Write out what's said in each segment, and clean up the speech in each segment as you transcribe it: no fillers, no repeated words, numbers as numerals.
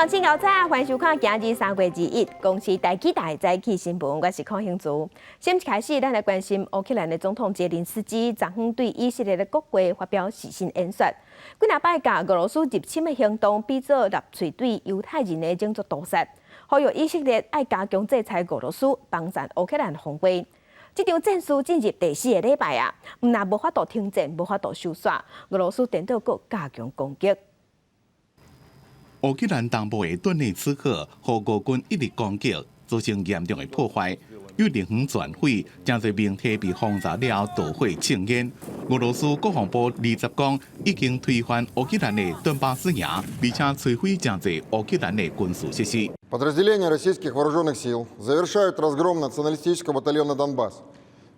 鄉親牛仔，歡迎收看今日3月21公視台語台早起新聞，我是鄺興珠。先一開始，咱來關心烏克蘭的總統澤連斯基，昨昏對以色列的國會發表視訊演說。幾若擺共俄羅斯入侵的行動比做納粹對猶太人的種族屠殺，呼籲以色列愛加強制裁俄羅斯，幫贊烏克蘭防衛。這場戰事進入第四個禮拜啊，毋但無法度停戰，無法度收煞，俄羅斯顛倒閣加強攻擊。烏克蘭東部的頓涅茨克，予俄軍一直攻擊，造成嚴重的破壞。幼兒園全毀，誠濟民宅被轟炸了後導火青煙。俄羅斯國防部20講已經推翻烏克蘭的頓巴斯營，而且摧毀誠濟烏克蘭的軍事設施。 Подразделения российских вооруженных сил завершают разгром националистического батальона «Донбасс».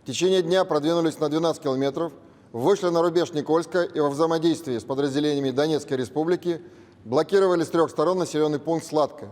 В течение дня продвинулись на 12 километров, вышли на рубеж Никольска и во взаимодействии с подразделениями Донецкой республики блокировали с трех сторон населенный пункт Сладкое.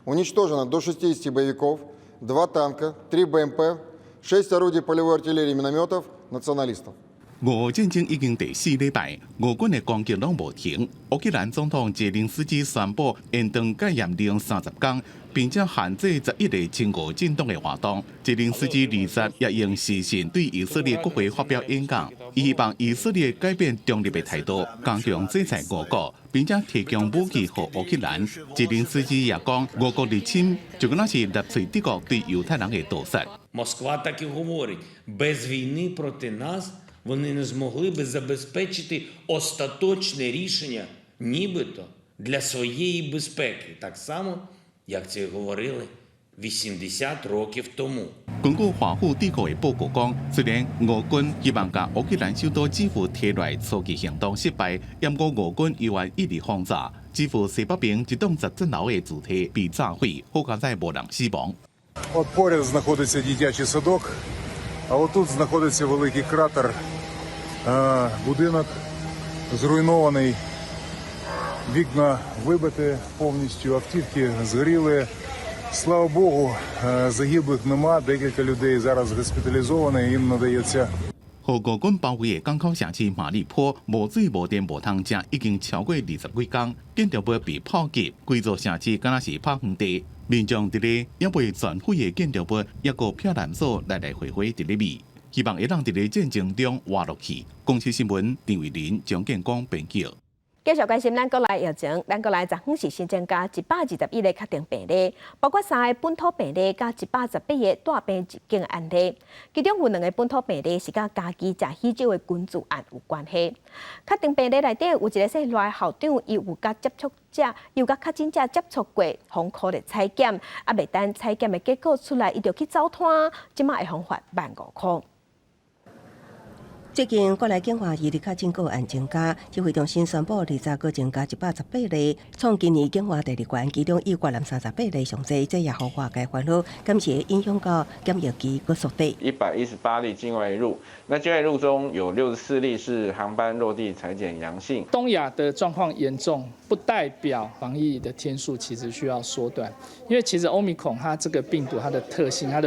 Уничтожено до 60 боевиков, два танка, три БМП, 6 орудий полевой артиллерии и минометов националистов. 俄烏戰爭已經第四禮拜，俄軍的攻擊攏無停。烏克蘭總統澤連斯基宣布延長戒嚴令30天，並且限制11個親俄政黨的活動。澤連斯基20也用視訊對以色列國會發表演講，伊希望以色列改變中立的態度，加強制裁俄國，並且提供武器予烏克蘭。澤連斯基也講，俄國入侵就敢若是納粹德國對猶太人的屠殺。 Москва так і говорить, без війни проти нас вони не змогли би забезпечити остаточне рішення, нібито для своєї безпеки, так само, як це говорили 80 років тому. 根據華府智庫的報告講，雖然俄軍希望共烏克蘭首都基輔提來初期行動失敗，毋過俄軍依然一直轟炸，基輔西北邊一棟十層樓的住宅被炸毀，好佳哉無人死亡。 От поряд знаходиться дитячий садок, а отут знаходиться великий кратер. Будинок зруйнований, вікна вибиті повністю, автівки згоріли. Слава Богу, загиблих нема. Декілька людей зараз госпіталізовані, їм надається 予俄軍包圍的港口城市馬里波，無水無電無通食，已經超過20幾工，建築物被炮擊，規座城市敢若是拍園地。民眾佇咧猶未全毀的建築物，抑閣避難所來來回回佇咧覓，希望會當佇咧戰爭中活落去。公視新聞陳慧琳、張建光編輯。繼續關心咱國內疫情，咱國內昨昏是新增加121個確定病例，包括三个本土病例，佮118個帶病入境案例。其中有兩个本土病例是佮家己食喜酒的群聚案有關係。確定病例內底有一個姓賴校長，伊有佮接觸者，有佮確診者接觸過，予箍咧採檢，猶未等採檢的結果出來，伊就去走攤，這馬會予罰15,000箍。最近國內境外移入確診個案增加，指揮中心宣布20閣增加118例，創今年境外第二懸，其中以越南38例上濟，這也予外界煩惱，敢是會影響到檢疫期閣縮短。118例境外移入，那境外移入中有64例是航班落地採檢陽性。東亞的狀況嚴重，不代表防疫的天數其實需要縮短，因為其實歐米孔它這個病毒它的特性，它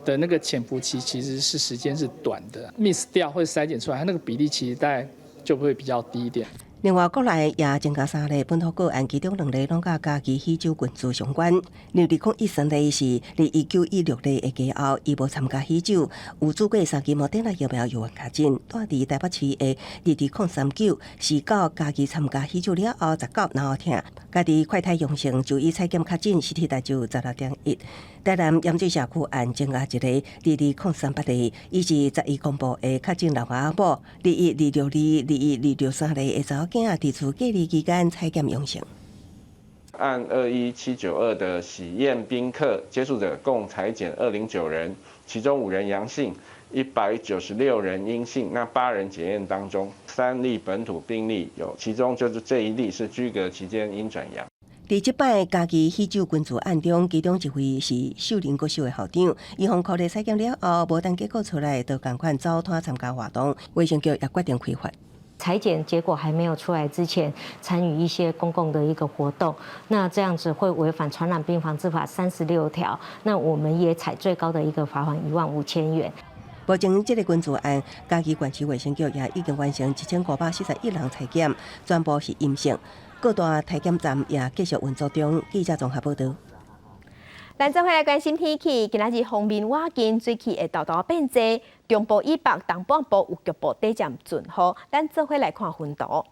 的那個潛伏期其實是時間是短的，miss 掉或者篩檢出來，它那個比例其實大概就會比較低一點。另外，國內也增加三例本土個案，其中兩例攏佮家己喜酒群聚相關。2013例是佇1916例的家後，伊無參加喜酒，有注過三劑莫德納疫苗猶原確診。住佇台北市的22039是到家己參加喜酒了後，19腦疼，家己快篩陽性，就醫採檢確診，CT 值只有16.1。台南鹽水社區案增加一個22038例，伊是11公布的確診老阿母，21262、21263例的查某囝佇厝隔離期間採檢陽性。按21792的喜宴賓客接觸者共採檢209人，其中5人陽性，196人陰性。那8人檢驗當中，3例本土病例有，其中就是這一例是居隔期間陰轉陽。佇這擺家己喜酒群聚案中，其中一位是秀林國小的校長，伊予箍咧採檢了後，無等結果出來，就仝款走攤參加活動，衛生局也決定開罰。採檢結果還沒有出來之前，參與一些公共的一個活動，那這樣子會違反傳染病防治法36條，那我們也採最高的一個罰款15,000元。目前這个群聚案，嘉義縣市衛生局也已經完成1541人採檢，全部是陰性。各大體檢站也繼續運作中。記者綜合報道。咱做伙來關心天氣，今仔日鋒面倚近，水汽會沓沓變濟，中部以北、東半部有局部短暫陣雨。咱做伙來看雲圖。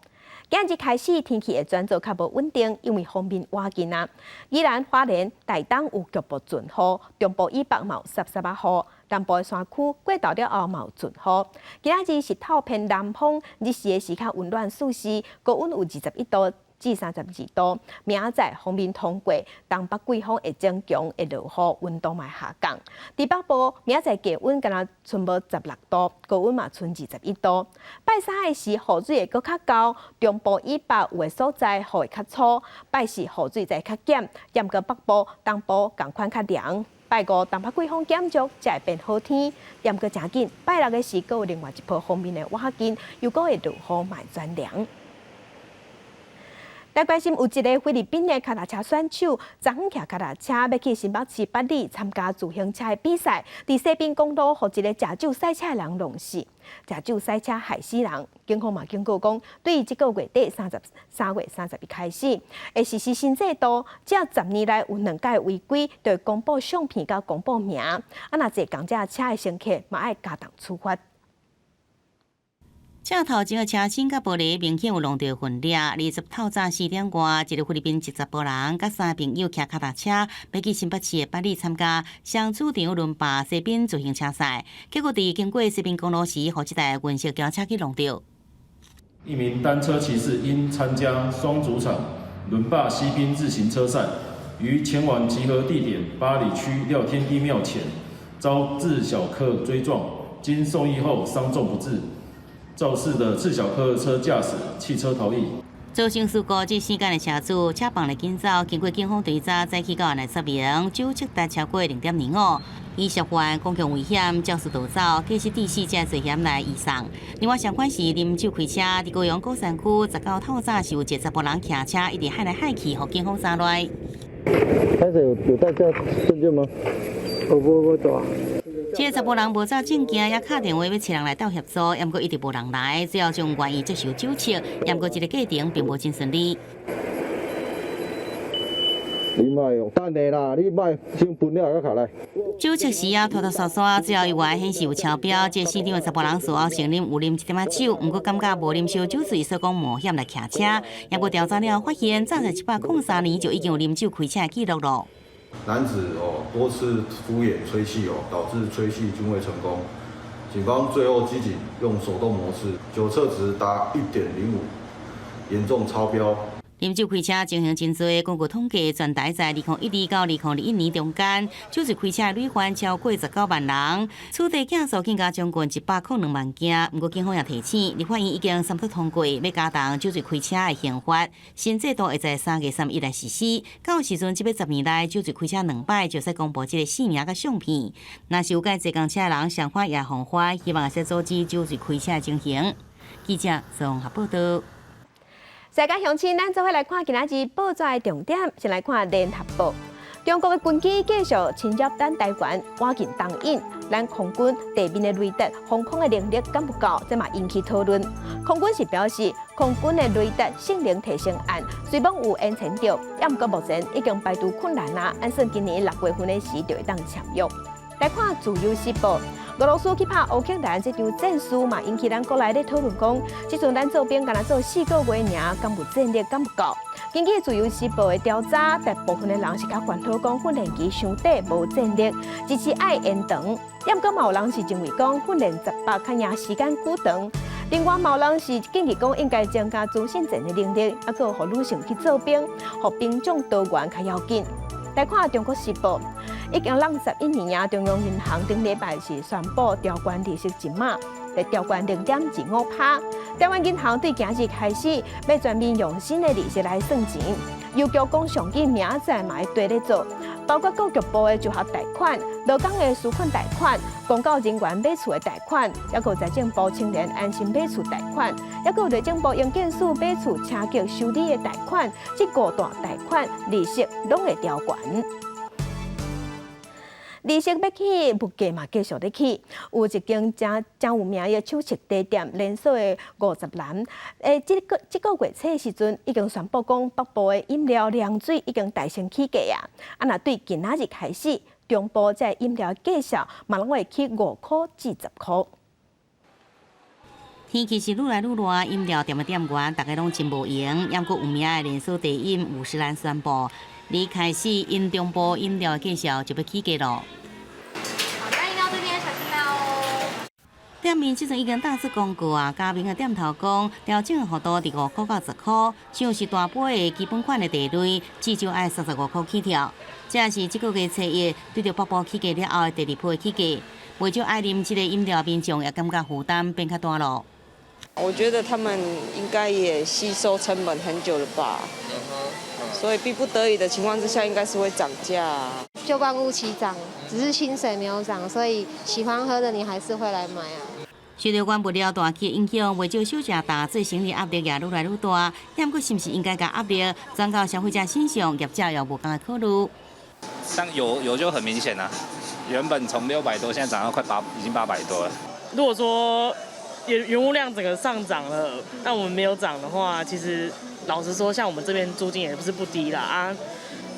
今日開始天氣會轉做較無穩定，因為鋒面倚近啊。宜蘭花蓮、台東有局部陣雨，中部以北嘛有濕濕仔雨，南部的山區過晝了後嘛有陣雨。今仔日是透偏南風，日時的時較溫暖舒適，高溫有21度至32度。明仔載鋒面通過，東北季風會增強，會落雨，溫度嘛下降。佇北部明仔載低溫敢若賰無16度，高溫嘛賰21度。拜三的時雨水會閣較厚，中部以北有的所在雨會較粗，拜四雨水才會較減，毋過北部、東部仝款較涼。拜五東北季風減弱，才會變好天。毋過誠緊，拜六的時閣有另外一波鋒面的倚近，又閣會落雨，嘛會轉涼。來關心有一个菲律賓的跤踏車選手，昨昏騎跤踏車欲去新北市八里參加自行車的比賽，佇西濱公路予一个食酒駛車的人撞死，食酒駛車害死人。警方嘛警告講，對這个月底3月31開始，會實施新制度，只要10年內有兩擺違規，就會公布相片佮公布名。啊，若坐仝隻車的乘客嘛愛加重處罰。車頭前的車身佮玻璃明顯有挵著痕跡。20透早4點外，一个菲律賓籍查埔人佮三朋友騎跤踏車，欲去新北市的八里參加雙主場輪霸西濱自行車賽，結果佇經過西濱公路時，予這台銀色轎車去挵著。一名單車騎士因參加雙主場輪霸西濱自行車賽，於前往集合地點八里區廖天地廟前，遭自小客追撞，經送醫後傷重不治。肇事的次小客車駕駛棄車逃逸。造成事故這四間的車主車放咧緊走，經過警方追查，再去到案來說明，酒測達超過0.25，伊涉犯公共危險，肇事逃走，駕駛致死這罪嫌來移送。另外，相關是啉酒開車，佇高雄鼓山區19透早是有一個查埔人騎車一直害來害去，予警方抓來。開始有帶駕證件嗎？我無無帶。這個查埔人無走證件，也敲電話欲揣人來鬥協助，毋過一直無人來，最後終願意接受酒測，毋過這个過程並無真順利。你莫用等下啦，你莫先分了再卡來。酒測時啊，拖拖沙沙，最後伊話顯示有超標。這個現場的查埔人事後承認有啉一點仔酒，毋過感覺無啉燒酒醉，所以講冒險來騎車。毋過調查了發現，早在103年就已經有啉酒開車的記錄咯。男子哦多次敷衍吹氣哦，導致吹氣均未成功。警方最後機警用手動模式，酒測值達1.05，嚴重超標。啉酒開車情形真濟，根據統計，全台在2012到2021年中間，酒醉開車的累犯超過19萬人，取締件數更加將近102萬件。毋過警方也提醒，立法院已經三讀通過，欲加重酒醉開車的刑罰，新制度會在3月31來實施。到時陣，這欲10年內酒醉開車兩擺，就使公布這个姓名佮相片。若是有駕坐仝車的人，相反也防範，希望會使阻止酒醉開車的情形。記者綜合報道。世界鄉親，咱做伙來看今仔日報紙的重點，先來看聯合報。中國的軍機繼續侵入咱台灣，倚近東引，咱空軍地面的雷達防空的能力敢有夠？這嘛引起討論。空軍是表示，空軍的雷達性能提升案雖罔有延前著，也毋過目前已經排除困難啊。按算今年6月份的時就會當簽約。來看自由時報，俄羅斯去拍烏克蘭這場戰事嘛，引起咱國內咧討論講，這陣咱做兵敢若做四個月爾，敢有戰力，敢有夠？根據自由時報的調查，大部分的人是較煩惱講訓練期傷短，無戰力，支持愛延長。也毋過嘛有人是認為講訓練18較贏時間久長。另外嘛有人是建議講應該增加資訊戰的能力，猶閣予女性去做兵，予兵種多元較要緊。來看中國時報，已經61年啊，中央銀行頂禮拜是宣布調懸利息一碼，來調懸0.25%。台灣銀行對今日開始欲全面用新的利息來算錢，郵局講上緊明仔載嘛會綴咧做，包括各局部的就學貸款、勞工的紓困貸款、公教人員買厝的貸款，猶閣財政部青年安心買厝貸款，猶閣內政部營建署買厝車輛修理的貸款，這五大貸款利息攏會調懸。利息欲起，物價嘛繼續咧起。有一間誠誠有名的手搵茶店連鎖的五十嵐，這個月初時陣已經宣布講北部的飲料涼水已經大升起價啊！啊，若對今仔日開始，中部這飲料價數嘛攏會起5塊至10塊。天氣是愈來愈熱，飲料店的店員逐家攏真無閒。猶閣有名的連鎖茶飲五十嵐宣布，明開始𪜶中部飲料的價數就欲起價囉。好，那飲料這邊小心拿哦。店面這陣已經打出廣告啊，加盟的店頭講調整幅度佇5塊到10塊，像是大杯的基本款的茶類，至少愛35塊起跳。這是這個月初一對著北部起價了後的第二波起價，袂少愛啉這个飲料民眾也感覺負擔變較大囉。我覺得他們應該也吸收成本很久了吧，所以逼不得已的情況之下，應該是會漲價。就萬物齊漲，只是薪水沒有漲，所以喜歡喝的你還是會來買啊。受著原物料大起影響，袂少小食店做生意壓力也愈來愈大。不過是毋是應該共壓力轉到消費者身上？業者也無仝的考慮。像油就很明顯啦，原本從600多，現在漲到快八，已經800多了。如果說原物料整個上漲了，但我們沒有漲的話，其實老實說，像我們這邊租金也不是不低啦，啊，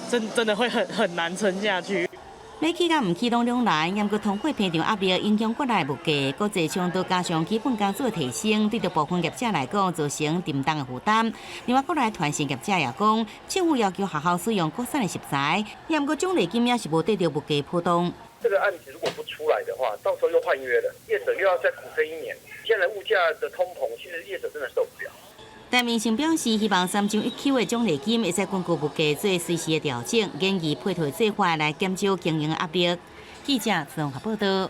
真的會很難撐下去。欲起佮毋起攏兩難，毋過通貨膨脹壓力影響國內物價，國際衝突加上基本工資的提升，對著部分業者來講造成沉重的負擔。另外，國內團膳業者也講，政府要求學校使用國產的食材，毋過獎勵金也是無綴著物價波動。這個案子如果不出來的話，到時候又換約了，業者又要再苦撐一年。現在物價的通膨，其實業者真的受不了。陳明生表示，希望三獎一丘的獎勵金會使根據物價做隨時的調整，建議配套做法來減少經營壓力。記者綜合報道。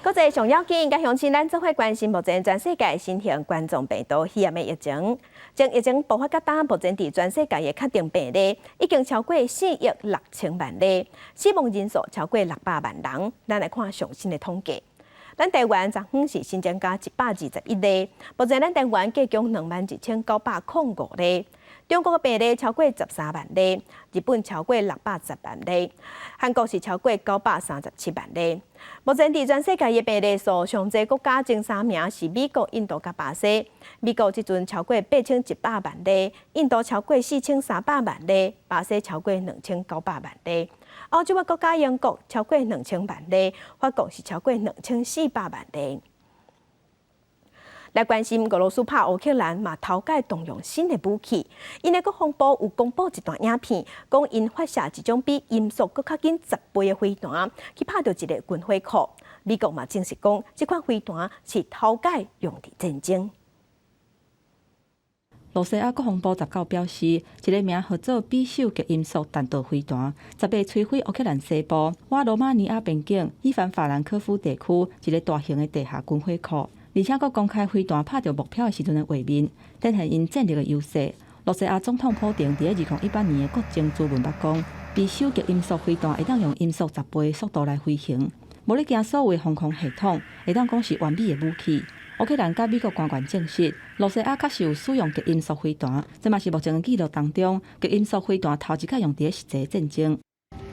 國際上要緊，佮鄉親咱做伙關心目前全世界新型冠狀病毒肺炎的疫情。從疫情爆發到今，目前佇全世界的確診病例已經超過4億6千萬例，死亡人數超過600萬人。咱來看上新的統計。咱台灣昨昏是新增加121例，目前咱台灣計共21,905例。中國的病例超過13萬例，日本超過610萬例，韓國是超過937萬例。目前佇全世界的病例數上濟國家前三名是美國、印度佮巴西。美國這陣超過8100萬例，印度超過4300萬例，巴西超過2900萬例。歐洲的國家英國超過2000萬例，法國是超過2400萬例。來關心俄羅斯拍烏克蘭嘛，頭擺動用新的武器。𪜶的國防部有公布一段影片，講𪜶發射一種比音速閣較緊10倍的飛彈，去拍著一个軍火庫。美國嘛證實講，這款飛彈是頭擺用佇戰爭。露西亞國防部19表示，一个名號做匕首極音速彈道飛彈，18摧毀烏克蘭西部瓦羅馬尼亞邊境伊凡法蘭科夫地區一个大型的地下軍火庫。而且閣公開飛彈拍著目標的時陣的畫面，展現𪜶戰力的優勢。露西亞總統普丁佇2018年的國情諮文捌講，匕首極音速飛彈會當用音速10倍的速度來飛行，無咧驚所謂防空系統，會當講是完美的武器。烏克蘭佮美國官員證實，露西亞確實有使用極音速飛彈，這嘛是目前的記錄當中極音速飛彈頭一擺用佇咧實際戰爭。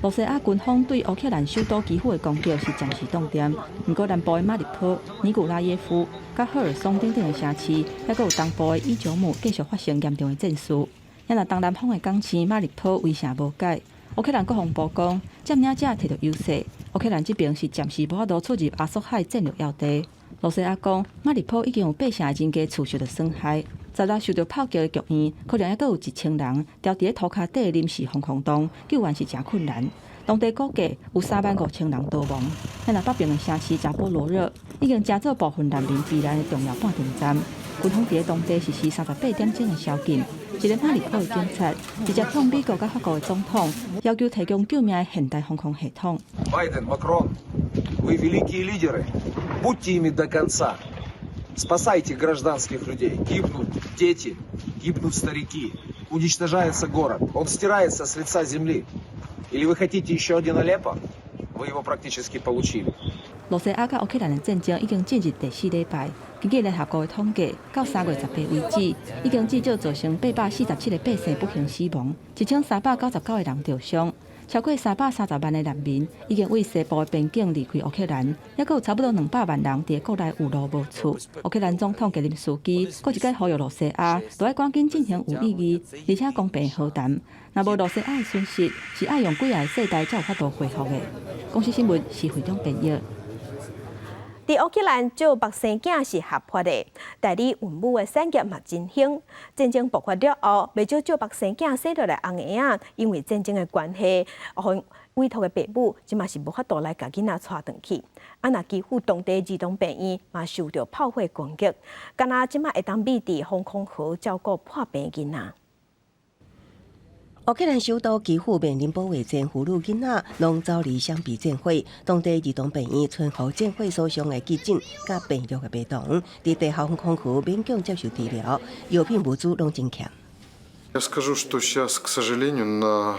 露西亞軍方對烏克蘭首都基輔的攻擊是暫時凍定，毋過南部的馬里波、尼古拉耶夫、佮赫爾松等等的城市，猶閣有東部的伊久姆繼續發生嚴重的戰事。若東南方的港市馬里波圍城無解，烏克蘭國防部講，佔領者摕著優勢，烏克蘭這邊是暫時無法度出入亞速海戰略要地。露西亞講，馬里波已經有八成的人家厝受著損害，十六受著炮擊的劇院，可能猶閣有1000人牢佇咧塗跤底的臨時防空洞，救援是誠困難。當地估計有3萬5千人逃亡。若北邊的城市扎波羅熱已經成做部分難民避難的重要半程站。軍方佇咧當地實施38點鐘的宵禁。一个馬里波的警察直接向美國佮法國的總統要求提供救命的現代防空系統。拜登、馬克龍，вы великие лидеры, будьте ими до конца. Спасайте гражданских людей. Гибнут дети, гибнут старики, уничтожается город, он стирается с лица земли. Или вы хотите еще один Алеппо? Вы его практически получили. 露西亞佮烏克蘭的戰爭已經進入第四禮拜。根據聯合國的統計，到3月18為止，已經至少造成847個百姓不幸死亡，1399個人著傷。超過330萬的難民已經對西部的邊境離開烏克蘭，猶閣有差不多200萬人佇國內有路無厝。烏克蘭總統澤連斯基閣一擺呼籲露西亞，著愛趕緊進行有意義而且公平的和談。若無露西亞的損失，是愛用幾仔個世代才有法度恢復的。公視新聞施惠中編譯。佇烏克蘭借腹生囝是合法的，代理孕母的產業嘛真興。戰爭爆發了後，袂少借腹生囝生落來紅嬰仔，因為戰爭的關係，予委託的爸母這馬是無法度來共囡仔帶轉去。啊，若基輔當地兒童病院嘛受著炮火攻擊，敢若這馬會當秘佇防空壕照顧破病囡仔。烏克蘭首都基輔面臨保衛戰，婦女囡仔攏走離閃避戰火。當地兒童病院存予戰火所傷的急診佮病弱的病童，佇地下防空壕勉強接受治療，藥品物資攏真欠。 Я скажу, что сейчас, к сожалению, на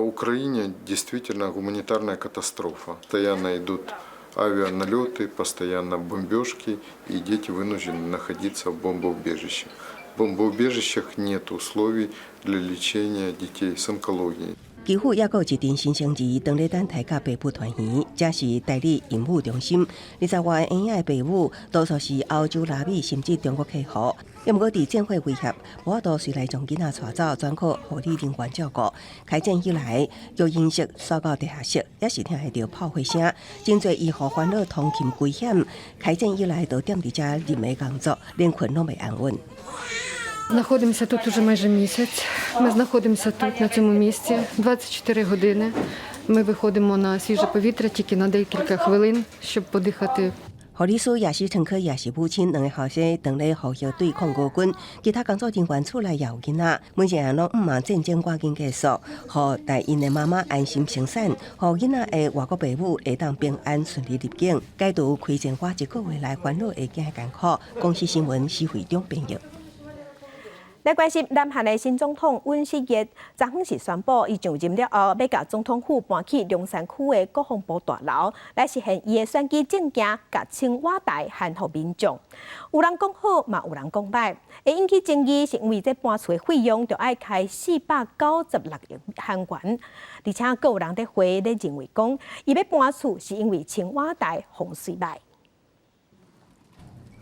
Украине действительно гуманитарная катастрофа. Постоянно идут авианалеты, постоянно бомбежки, и дети вынуждены находиться в бомбоубежищах. В бомбоубежищах нет условий для лечения детей с онкологией. 基輔猶閣有一陣新生兒當咧等待佮爸母團圓，這是代理孕母中心。20外個嬰仔的爸母，多數是歐洲、拉美甚至中國客戶。毋過佇戰火威脅，無法度隨來將囡仔帶走，轉予護理人員照顧。開戰以來，育嬰室徙到地下室，也是聽會著炮火聲。真濟醫護煩惱通勤危險。開戰以來，都踮佇遮任的工作，連睏攏袂安穩。 Знаходимося тут уже майже місяць. Ми знаходимося тут, на цьому місці, 24 години. Ми виходимо на свіже повітря тільки на декілька хвилин, щоб подихати. 護理師也是乘客，也是母親，兩个後生當咧呼籲對抗俄軍，其他工作人員厝內也有囡仔，每一个人攏向望戰爭趕緊結束，予代𪜶的媽媽安心生產，予囡仔的外國爸母會當平安順利入境，解除開戰外一個月來煩惱會驚的艱苦。公視新聞施惠中編譯。來關心南韓的新總統尹錫悅，昨昏是宣布，伊上任了後，欲共總統府搬去龍山區的國防部大樓，來實現伊的選舉政見，共青瓦台還予民眾。有人講好，嘛有人講䆀。會引起爭議，是因為這搬厝的費用著愛開496億韓元，而且閣有人佇懷咧認為講，伊欲搬厝是因為青瓦台風水䆀。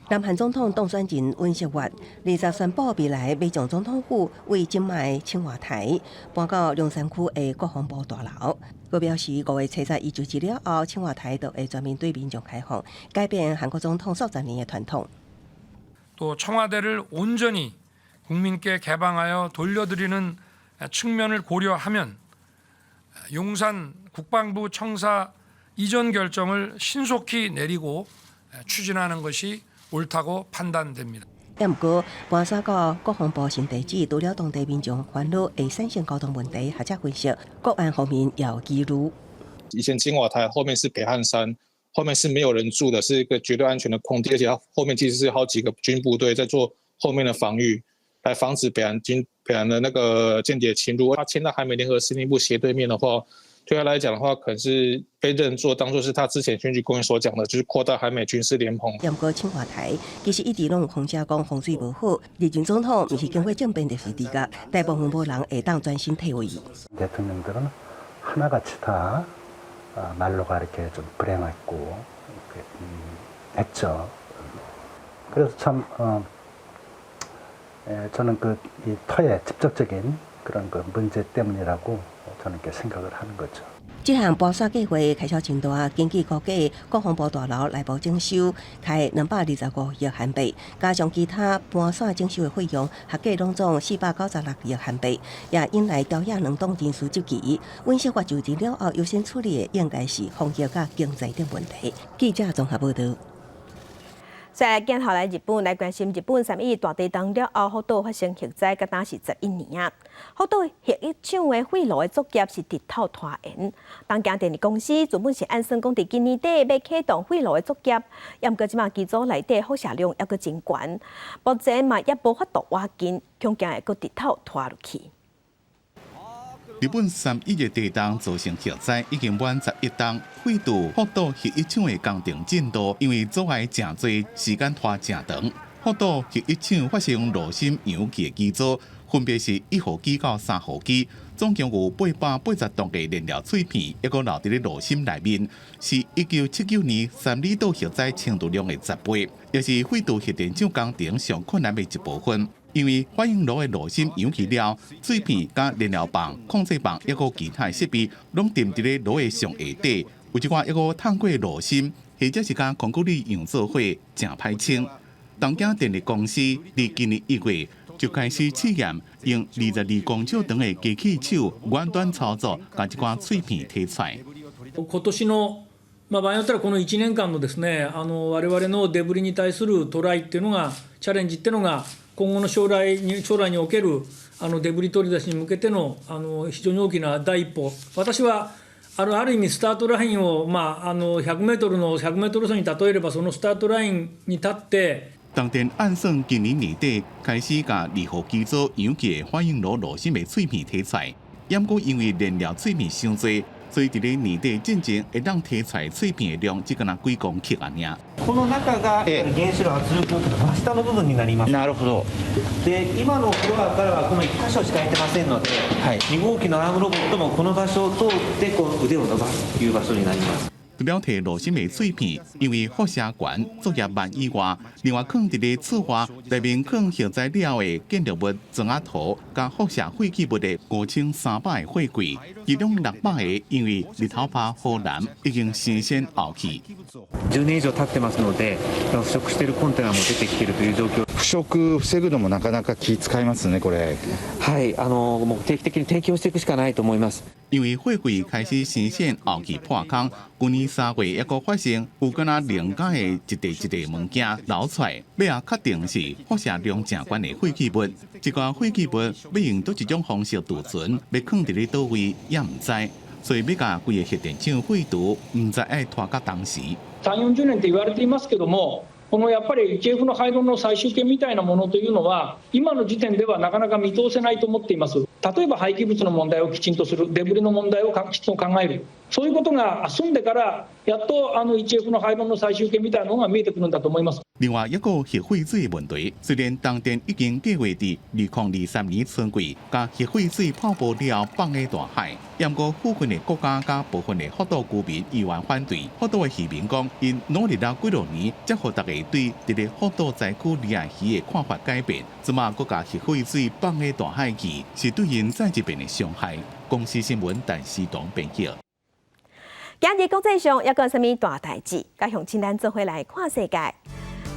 南韓總統當選人尹錫悅20宣布未來欲將總統府對這馬的青瓦台搬到龍山區的國防部大樓。閣表示5月70伊就職了後，青瓦台就會全面對民眾開放，改變韓國總統數十年的傳統。 또 청와대를 온전히 국민께 개방하여 돌려드리는 측면을 고려하면 용산 국방부 청사 이전 결정을 신속히 내리고 추진하는 것이 옳다고 판단됩니다. 毋過搬徙到國防部新地址，除了當地民眾煩惱會產生交通問題，學者分析，國安方面也有疑慮。以前青瓦台後面是北漢山，後面是沒有人住的，是一個絕對安全的空地，而且它後面其實是好幾個軍部隊在做後面的防禦，來防止北韓軍北韓的那個間諜侵入。他遷到韓美聯合司令部斜對面的話，對他來講的話，可能是被認作當作是他之前選舉公約所講的，就是擴大韓美軍事聯盟。毋過青瓦台其實一直攏有風聲講風水無好，歷任總統毋是經過政變就是辭職，大部分無人會當全身退位。 대통령들은 하나같이 다 말로가 이렇게 좀 불행했고 이렇게 했죠. 그래서 참 저는 그 이 터의 직접적인 그런 그 문제 때문이라고 저는 이렇게 생각을 하는 거죠. 這項搬徙計劃開銷真大，根據估計，國防部大樓內部整修開225億韓幣，加上其他搬徙整修的費用，合計攏總496億韓幣，也引來朝野兩黨人士質疑。尹錫悅就任了後，優先處理的應該是防疫佮經濟等問題。記者綜合報導。再來鏡頭來日本來關心日本三一大地震了後，福島發生核災，佮今是11年啊。福島核一廠的廢爐的作業是直透拖延。東京電力公司原本是按算講佇今年底欲啟動廢爐的作業，毋過這馬機組內底輻射量猶閣真懸，目前嘛猶無法度挖緊，恐驚會閣直透拖落去。日本三一一地震造成核災已經滿11冬，廢除福島核一廠的工程進度，因為阻礙誠濟，時間拖誠長。福島核一廠發生爐心燃氣的機組，分別是1號機到3號機，總共有880棟的燃料碎片，猶閣留佇咧爐心內面，是1979年三里島核災程度量的10倍，也是廢除核電廠工程上困難的一部分。因為反應爐的爐心揚起了，碎片佮燃料棒、控制棒，猶閣其他設備，攏沉佇咧爐的上下底，有一寡猶閣燙過爐心，或者是佮空骨裡溶做伙，誠歹清。東京電力公司佇今年1月就開始試驗用22公尺長的機器手遠端操作，共這寡碎片提出來。今年のまあ場合によってはこの1年間のですね、我々のデブリに対するトライっていうのが、チャレンジっていうのが、今後の将来におけるデブリ取り出しに向けての非常に大きな第一歩。私はある意味スタートラインを、まあ、100メートルの100メートル走に例えれば、そのスタートラインに立って。東電按算今年年底開始共2號機組揚起的反應爐爐心的碎片提出來，毋過因為燃料碎片傷濟，所以佇咧年底進前會當提出來碎片的量只敢若幾公克爾。この中が原子炉圧力容器の真下の部分になります。なるほど。で、今のフロアからはこの1箇所しか開いてませんので、2号機のアームロボットもこの場所を通ってこう腕を伸ばすという場所になります。除了提爐心的碎片，因為輻射懸作業慢以外，另外囥佇咧次華內面囥核災了的建築物磚仔塗佮輻射廢棄物的5300個貨櫃，其中600個因為日頭拍予藍已經生鮮沤去。 10年以上経ってますので、腐食しているコンテナも出てきているという状況。腐食防ぐのもなかなか気使いますね、これ。はい、もう定期的に点検をしていくしかないと思います。因為貨櫃開始生鮮沤去破空，舊年3月猶閣發生有敢若磷膠的一塊一塊物件流出來，尾仔確定是輻射量誠懸的廢棄物。這個廢棄物欲用佗一種方式儲存，欲囥佇咧佗位也毋知，所以欲共規個核電廠廢除，毋知愛拖到當時。 3、40年って言われていますけども、このやっぱり 1F の廃炉の最終形みたいなものというのは、今の時点ではなかなか見通せないと思っています。例えば廃棄物の問題をきちんとする、デブリの問題をきちんと考える、そういうことが済んでから、やっと1F の廃炉の最終形みたいなのが見えてくるんだと思います。另外一個核廢水問題，雖然東電已經計劃佇2023年春季，共核廢水泡沫了放佇大海，毋過附近的國家佮部分的福島居民依然反對。福島的漁民講，𪜶努力了幾若年，才予大家對佇咧福島災區離岸魚的看法改變。這馬閣共核廢水放佇大海去，是對𪜶再一遍的傷害。公視新聞陳思彤編輯。今日國際上猶閣有啥物大代誌？佮鄉親咱做伙來看世界。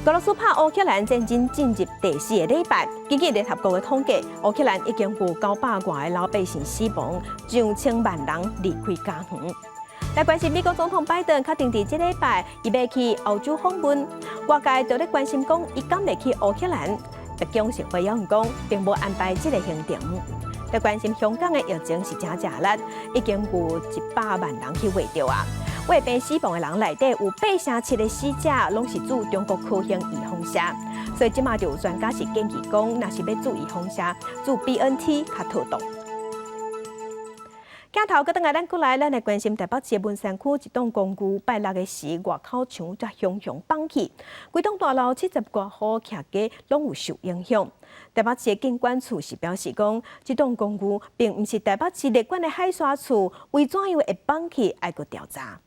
俄羅斯拍烏克蘭戰爭進入第四个禮拜，根據聯合國的統計，烏克蘭已經有900外个老百姓死亡，上千萬人離開家園。來關心美國總統拜登確定佇這禮拜，伊欲去歐洲訪問，外界就咧關心講，伊敢會去烏克蘭？白宮是回應講，並無安排這个行程。來關心香港的疫情是誠濟力，已經有100萬人去穢著啊！胃病死亡的人內底有8成7的死者，攏是注中國科興預防射，所以這馬就有專家是建議講，若是欲注預防射，注 BNT 較妥當。鏡頭閣轉來，咱過來，咱來關心台北市文山區一棟公寓拜六的時，外口牆才雄雄崩去，規棟大樓70外戶徛家攏有受影響。台北市的建管處是表示講，這棟公寓並毋是台北市列管的海沙厝，為怎樣會崩去，愛閣調查。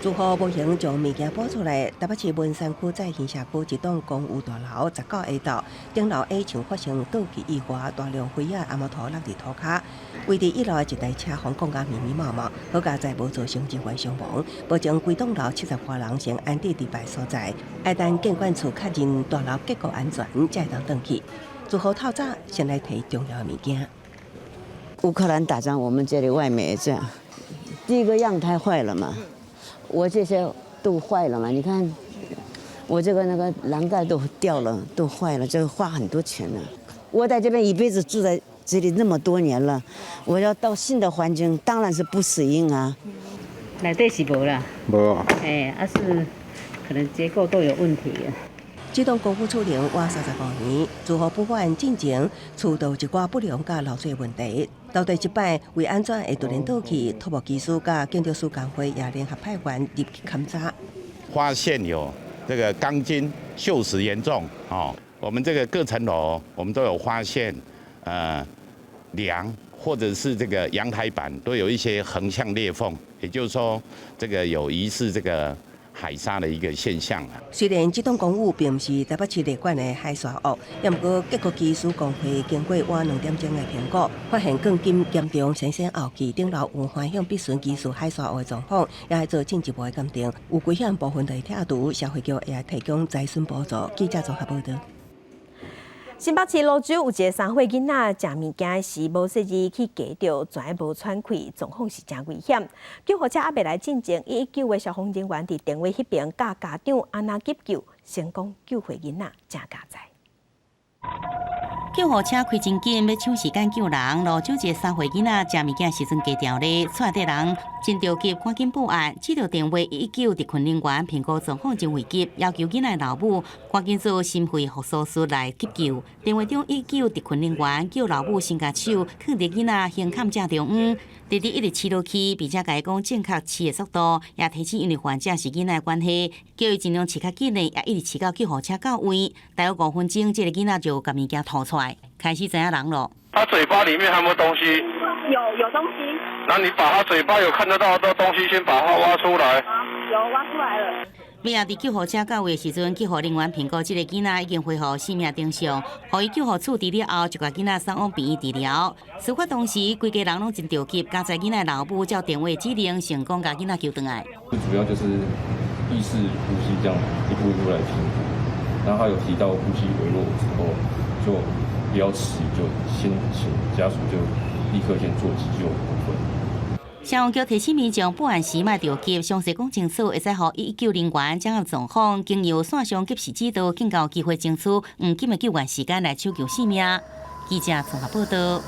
住戶無閒將物件搬出來，台北市文山區再興社區一棟公寓大樓19下晝，頂樓矮牆發生倒去意外，大量灰仔阿摩土落佇塗跤。位佇一樓的一台車房摃甲密密麻麻，好佳哉無造成人員傷亡。目前規棟樓70外人先安置佇別所在，愛等建管處確認大樓結構安全，才會當轉去。住戶透早先來提重要的物件。烏克蘭打仗，我們這裡外面也這樣。第一個陽台壞了嘛。我這些都壞了嘛？你看，我這個那個欄杆都掉了，都壞了，這個花很多錢呢。我在這邊一輩子住在這裡那麼多年了，我要到新的環境，當然是不適應啊。內底是無啦，無。哎，啊是可能結構都有問題。這棟公寓厝齡滿35年，住戶不滿進前，厝都有一寡不良佮漏水問題。到底這擺為按怎會突然倒去？土木技師佮建築師公會也聯合派員入去勘查，發現有這個鋼筋鏽蝕嚴重，哦，我們這個各層樓，我們都有發現，梁或者是這個陽台板都有一些橫向裂縫，也就是說，這個有疑似這個海砂的一個現象啊。雖然這棟公寓並毋是台北市列管的海砂屋，毋過結構技師公會經過晚2點鐘的評估，發現鋼筋嚴重伸展後期頂樓有橫向必損疑似海砂屋的狀況，也愛做進一步的鑑定。有危險部分就會拆除，社會局也提供災損補助。記者綜合報導。新北市蘆洲有一个3歲囡仔食物件時無細膩去夾著，全無喘氣，狀況是誠危險。救護車猶未來進前，119的消防人員佇電話彼爿教家長按怎急救，成功救回囡仔，誠佳哉。救護車開真緊，欲搶時間救人。蘆洲一个3歲囡仔食物件時陣夾著咧，厝內底人真著急，趕緊報案。接著電話119特訓人員評估狀況真危急，要求囡仔老母趕緊做心肺復甦術來急救。電話中119特訓人員叫老母先共手囥佇囡仔胸坎正中央，直直一直試落去，並且共伊講正確試的速度，也提醒因為患者是囡仔的關係，叫伊盡量試較緊的，也一直試到救護車到位。大約5分鐘，這个囡仔就共物件吐出來，開始知影人囉。他嘴巴裡面還有沒有東西？有東西。那你把他嘴巴有看得到的東西，先把它挖出來。有挖出來了。尾仔佇救護車到位的時陣，救護人員評估這个囡仔已經恢復生命徵象，予伊救護處置了後，就共囡仔送往病院治療。事發當時，規家人攏真著急，佳哉囡仔老母照電話指令，成功共囡仔救轉來。主要就是意識、呼吸這樣一步一步來評估，然後他有提到呼吸微弱之後，就不要遲疑，就先請家屬就立刻先做急救的部分。消防局提醒民眾報案時莫著急，詳細講清楚，會使予119人員掌握狀況，經由線上及時指導，更較有機會爭取黃金的救援時間來搶救性命。記者綜合報導。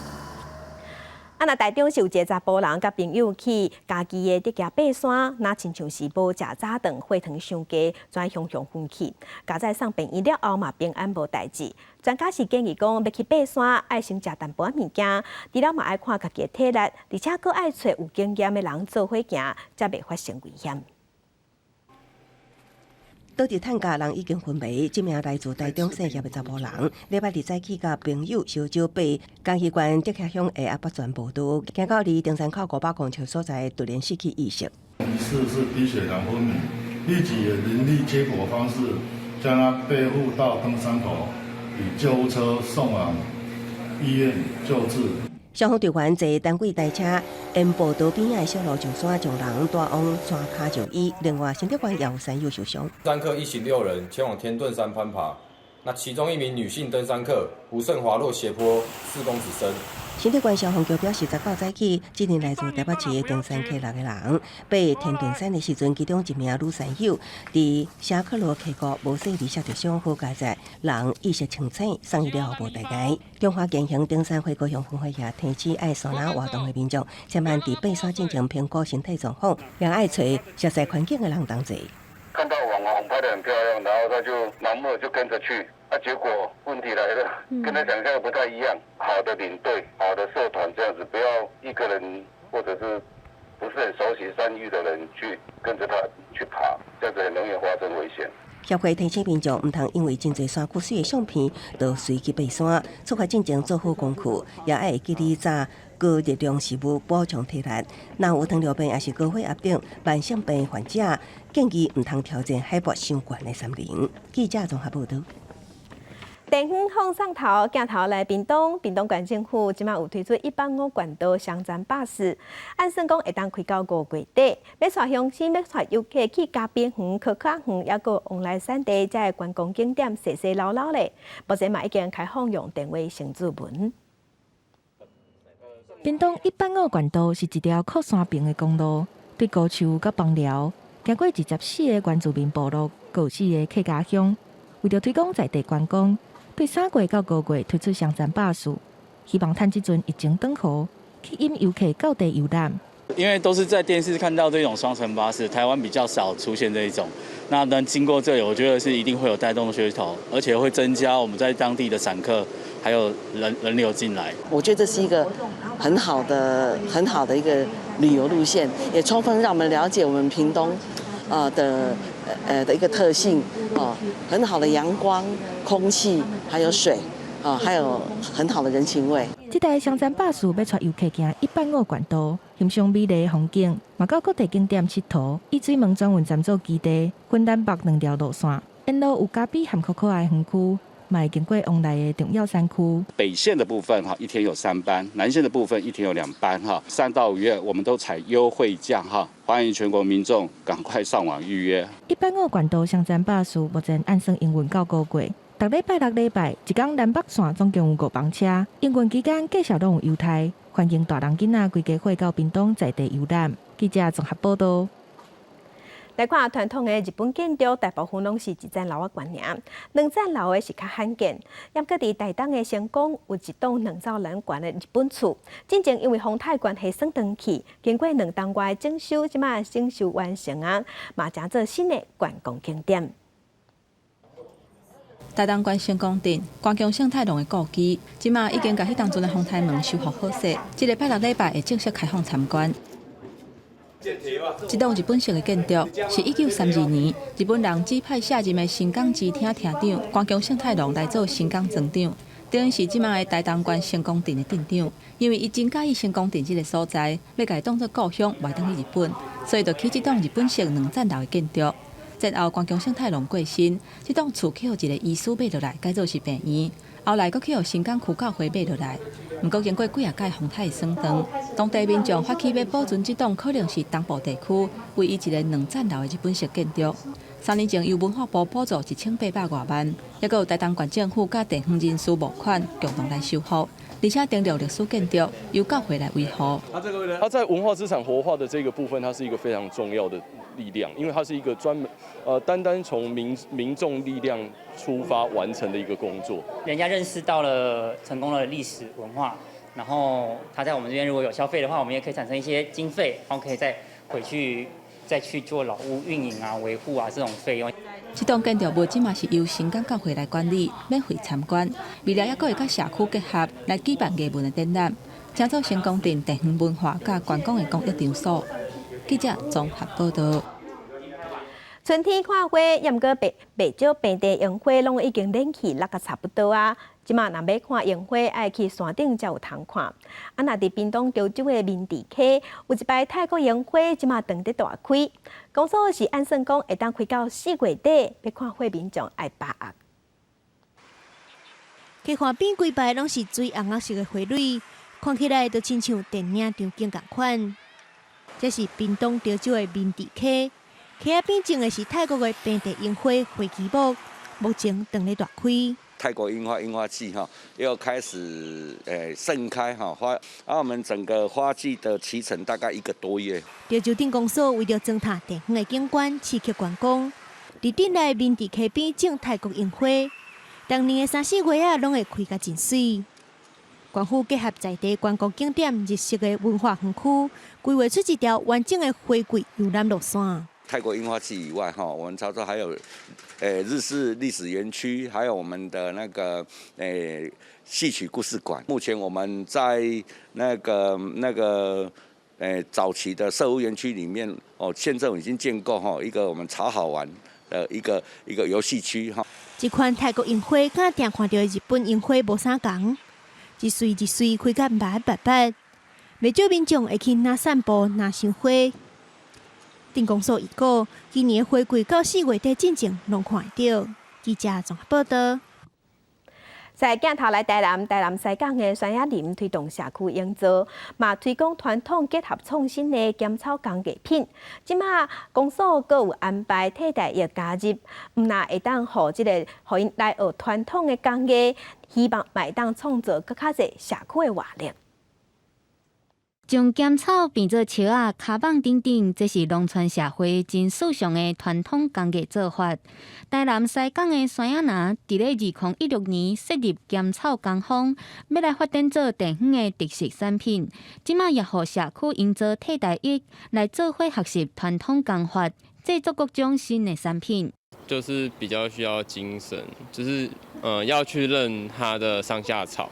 啊，若台中是有一个查埔人佮朋友去嘉義的竹崎爬山，若親像是無食早頓，血糖傷低，轉雄雄昏去。佳哉送病院了後嘛平安無代誌。專家是建議講，欲去爬山愛先食淡薄仔物件，除了嘛愛看家己的體力，而且閣愛揣有經驗的人做伙行，才袂發生危險。倒佇嘆駕人已經昏迷，這名來自台中姓葉的查埔人，禮拜二早起佮朋友相招爬嘉義縣竹崎鄉的阿伯泉步道，行到離登山口500公尺所在，突然失去意識。疑似是低血糖昏迷，立即以人力接駁方式將他背負到登山口，以救護車送往醫院救治。消防隊員坐單軌台車沿步道邊仔小路上山，將人帶往山跤就醫。另外，新竹縣也有山友受傷。登山客一行六人前往天盾山攀爬，那其中一名女性登山客不慎滑落斜坡4公尺深。新竹縣消防局表示，19早起，這名來自台北市的登山客六个人，爬天盾山的時陣，其中一名女山友佇霞克羅溪谷無細膩摔著傷，好佳哉人意識清醒，送醫了後無大礙。中華健行登山會高雄分會也提醒愛山林活動的民眾，千萬佇爬山進前評估身體狀況，也愛揣熟悉環境的人同齊。看到網紅拍得很漂亮，然後他就盲目就跟着去，啊，結果問題來了，跟他想象的不太一樣。好的領隊、好的社團這樣子，不要一個人或者是不是很熟悉山域的人去跟着他去爬，這樣子很容易發生危險。協會提醒民眾，毋通因為真濟山區媠的相片，就隨去爬山。出發進前做好功課，也愛會記得早高熱量食物補充體力。若有糖尿病抑是高血壓等慢性病患者，建議毋通挑戰海拔傷懸的山林。記者綜合報導。電遠放送頭鏡頭來屏東，屏東縣政府這馬有推出150縣道雙層巴士，按算講會當開到5月底，欲帶鄉親，欲帶遊客去嘉賓園、柯卡園，抑閣旺來山地遮的觀光景點，踅踅摟摟咧。目前嘛已經開放用電話先註文。屏東185縣道是一條靠山邊的公路，對高樹佮枋寮，經過24個原住民部落，閣有四个客家鄉。為著推廣在地觀光，對3月到5月推出雙層巴士，希望趁這陣疫情轉好，吸引遊客到地遊覽。因為都是在電視看到這種雙層巴士，台灣比較少出現這一種。那能經過這裡，我覺得是一定會有帶動噱頭，而且會增加我們在當地的散客，還有人流進來。我覺得這是一個很好的、很好的一個旅遊路線，也充分讓我們了解我們屏東的的一個特性哦，很好的陽光、空氣，還有水，哦，還有很好的人情味。這台雙層巴士欲帶遊客行一百五縣道，欣賞美麗風景，嘛到各地景點𨑨迌。以水門轉運站做基地，分南北兩條路線，沿路有咖啡和可可愛園區，嘛會經過旺內的重要山區。北線的部分哈，一天有三班；南線的部分一天有兩班哈。3到5月我們都採優惠價哈，歡迎全國民眾趕快上網預約。一百五縣道雙層巴士目前按算營運到5月，逐禮拜六禮拜一工南北線總共有五班車，營運期間繼續攏有優待，歡迎大人囡仔規家伙到屏東在地遊覽。記者綜合報道。來看傳統的日本建築，大部分攏是一層樓仔懸爾，兩層樓的是較罕見。猶閣佇台東的成功有一棟兩層樓懸的日本厝，進前因為風颱關係損斷去，經過兩冬外整修，這馬整修完成啊，嘛成做新的觀光景點。台東縣成功鎮關宮承太郎的故居，這馬已經共彼當陣的風颱門修復好勢，這禮拜六禮拜會正式開放參觀。這棟日本式的建築是1932年日本人指派卸任的盛港支廳廳長關宮承太郎來做盛港莊長，等於是這馬的台東縣成功鎮的鎮長。因為伊真佮意成功鎮這个所在，欲共伊當做故鄉，袂轉去日本，所以就起這棟日本式兩層樓的建築。戰後關宮承太郎過身，這棟厝去予一个醫師買落來，改做是病院。後來閣去予盛港區教會買落來。毋過經過幾仔屆風颱損斷，當地民眾發起欲保存這棟可能是東部地區唯一一个兩層樓的日本式建築。3年前由文化部補助1800外萬，猶閣有台東縣政府佮地方人士募款共同來修復，而且登錄歷史建築由教會來維護。它在文化資產活化的這個部分，它是一個非常重要的力量，因為它是一個專門，單單從民眾力量出發完成的一個工作。人家認識到了成功的歷史文化，然後他在我們這邊如果有消費的話，我們也可以產生一些經費，然後可以再回去再去做老屋運營啊、維護啊這種費用。這棟建築物這馬是由盛港教會來管理，免費參觀。未來猶閣會佮社區結合來舉辦藝文的展覽，成做成功鎮地方文化佮觀光的公益場所。記者綜合報道。春天看花，猶毋過袂袂少平地櫻花攏已經冷去落甲差不多啊。這馬若欲看櫻花，愛去山頂才有通看。啊，若佇屏東潮州的明治溪，有一擺泰國櫻花，這馬正佇大開。公所是按算講會當開到4月底，欲看花民眾愛把握。溪岸邊規排攏是水紅仔色的花蕊，看起來就親像電影場景仝款。這是屏東潮州的明治溪。溪仔邊種的是泰國的平地櫻花花旗木，目前正咧大開。泰國櫻花櫻花季哈又開始盛開哈花，啊我們整個花季的期程大概一個多月。潮州鎮公所為著增添地方的景觀，刺激觀光，佇鎮內明治溪邊種泰國櫻花，逐年的三四月仔攏會開甲真媠。縣府結合在地觀光景點、日式的文化園區，規劃出一條完整的花季遊覽路線。泰國櫻花季以外，哈，我們潮州還有，日式歷史園區，還有我們的那個，戲曲故事館。目前我們在那個，早期的社會園區裡面，哦，縣政府已經建構哈一個我們潮好玩的一個遊戲區哈。這款泰國櫻花佮定看著的日本櫻花無啥仝，一穗一穗開甲密密密，袂少民眾會去若散步、若賞花。鎮公所預告，今年花季到4月底進前攏看會著。記者綜合報道。在鏡頭來台南，台南西港的孫仔林推動社區營造，嘛推廣傳統結合創新的甘草工藝品。這馬公所閣有安排替代役加入，毋但會當予這個予𪜶來學傳統的工藝，希望嘛會當創造閣較濟社區的活力。將甘草變做石仔、跤蠓等等，這是農村社會真時尚的傳統工藝做法。台南西港的孫仔林，佇咧2016年設立甘草工坊，欲來發展做地方的特色產品。這馬也予社區營造替代役來做伙學習傳統工法，製作各種新的產品。就是比較需要精神，就是要去認它的上下草，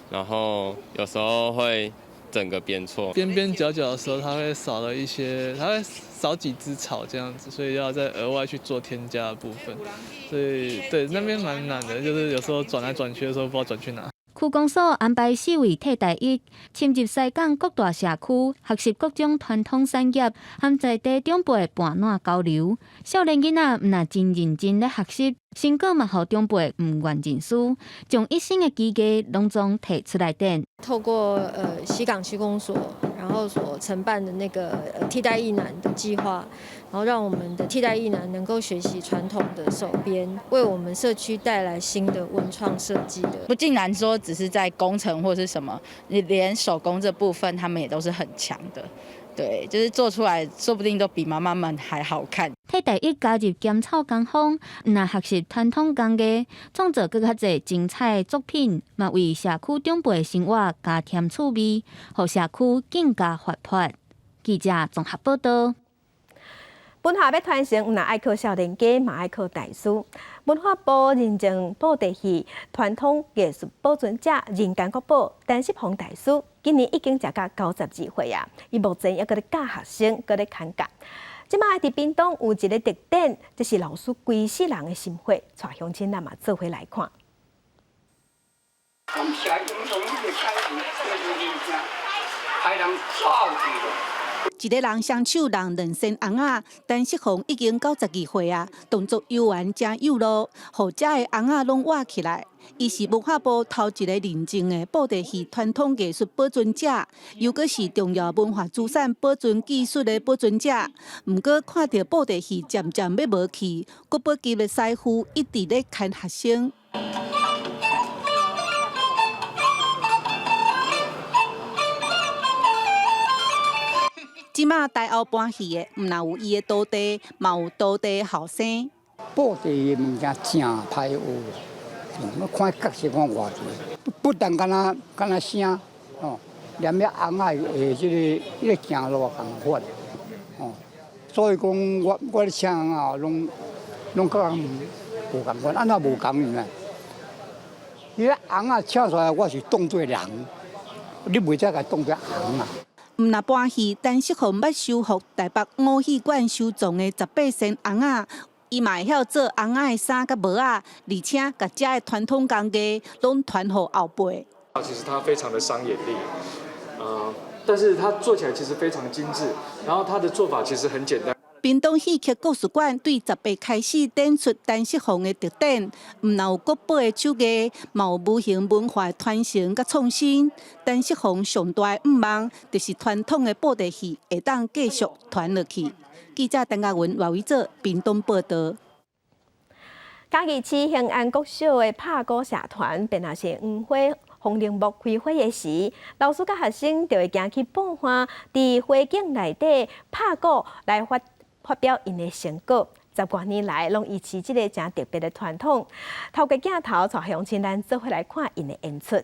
然後有時候會。整個編錯。邊邊角角的時候，它會少了一些，它會少幾枝草這樣子，所以要再額外去做添加的部分。所以對那邊蠻難的，就是有時候轉來轉去的時候，不知道轉去哪。區公所安排四位替代役，深入西港各大社區，學習各種傳統產業，和在地長輩伴撋交流。少年囡仔毋但真認真咧學習，成果嘛，予長輩毋願認輸，將一身的技藝攏總提出來展。透過西港區公所，然後所承辦的那個替代役男的計劃，然後讓我們的替代役男能夠學習傳統的手編，為我們社區帶來新的文創設計的。不盡然說只是在工程或是什麼，你連手工這部分，他們也都是很強的。對，就是做出來，說不定都比媽媽們還好看。替代役加入兼草工坊，毋但學習傳統工藝，創造閣較濟精彩的作品，嘛為社區長輩生活加添趣味，予社區更加活潑。記者綜合報道。文化欲傳承，毋但愛靠少年家，嘛愛靠大師。文化部認證布袋戲傳統藝術保存者人間國寶陳十鴻大師，今年已經食甲92歲啊！伊目前猶閣咧教學生，閣咧牽教。這擺佇屏東有一個特典，這是老師規世人的心血，帶鄉親咱嘛做伙來看。感謝英雄，你個解人走去了。一个人雙手弄兩身尪仔，陳十鴻已經92歲啊，動作悠圓誠有路，予遮的尪仔攏活起來。伊是文化部頭一個認證的布袋戲傳統藝術保存者，又閣是重要文化資產保存技術的保存者。毋過看著布袋戲漸漸欲無去，國寶級的師傅一直咧牽學生。這馬台後搬戲的，毋但有伊的徒弟，嘛有徒弟的後生。布袋戲的物件誠歹學，我看角色看偌濟，不但敢若敢若聲，哦，連遐尪仔的這個行路仝款，哦，所以講我咧請尪仔攏攏佮人無仝款，按怎無仝呢？伊個尪仔請出來，我是當做人，你袂使共當做尪仔。毋但搬戲，陳十鴻捌修復台北五戲館收藏的18身尪仔，伊嘛會曉做尪仔的衫佮帽仔，而且共遮的傳統工藝攏傳予後輩。其實他非常的傷眼力，但是他做起來其實非常精緻，然後他的做法其實很簡單。屏東戲曲故事館對10月開始展出陳十鴻的特展，毋但有國寶的手藝，嘛有無形文化的傳承佮創新。陳十鴻上大的願望，就是傳統的布袋戲會當繼續傳落去。記者陳嘉文、賴偉哲屏東報導。嘉義市興安國小的拍鼓社團，便若是黃花風鈴木開花的時，老師佮學生就會行去布花，佇花境內底拍鼓來發表𪜶的成果。10外年來，攏維持這个誠特別的傳統。透過鏡頭，帶鄉親咱做伙來看𪜶的演出。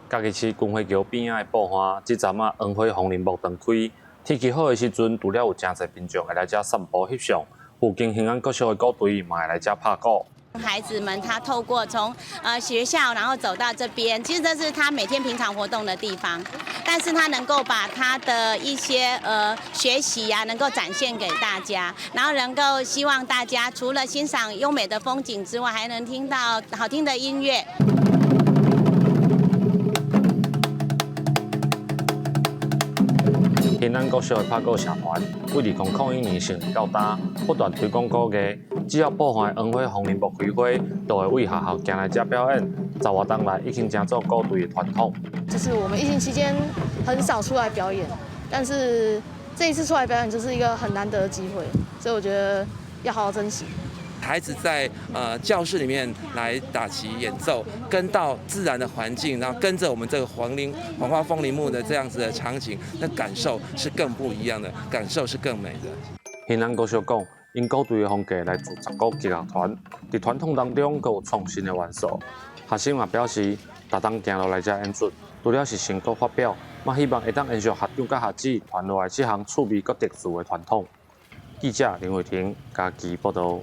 嘉義市軍火橋邊仔的布花，這陣仔黃花風鈴木斷開，天氣好的時陣，除了有誠濟民眾會來遮散步翕相，附近興安國小的鼓隊嘛會來遮拍鼓。孩子們他透過從學校，然後走到這邊，其實這是他每天平常活動的地方，但是他能夠把他的一些學習啊，能夠展現給大家，然後能夠希望大家除了欣賞優美的風景之外，還能聽到好聽的音樂。興安國小的拍鼓社團，對2001年成立到今，不斷推廣鼓藝。只要布花黃花風鈴木開花，就會為學校行來遮表演。10外冬來已經成做鼓隊的傳統。就是我們疫情期間很少出來表演，但是這一次出來表演就是一個很難得的機會，所以我覺得要好好珍惜。孩子在教室裡面來打擊演奏，跟到自然的環境，然後跟着我們這個黃花風鈴木的這樣子的場景，那感受是更不一樣的，感受是更美的。興安國小講，𪜶鼓隊的風格來自十鼓擊樂團，佇傳統當中閣有創新的元素。學生嘛表示，逐冬行路來遮演出，除了是成果發表，嘛希望會當延續學長佮學姊傳落來這項趣味閣特殊的傳統。記者林慧婷嘉義報導。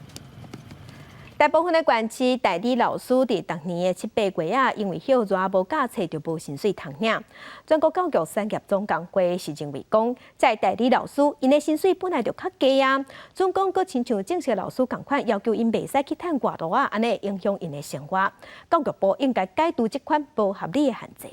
大部分的縣市代理老師佇逐年的七八月啊，因為歇熱無教冊就無薪水通領。全國教育產業總工會是認為講，這代理老師𪜶的薪水本來就較低啊，準講閣親像正式老師仝款，要求𪜶袂使去趁外路仔，按呢影響𪜶的生活。教育部應該解除這款無合理的限制。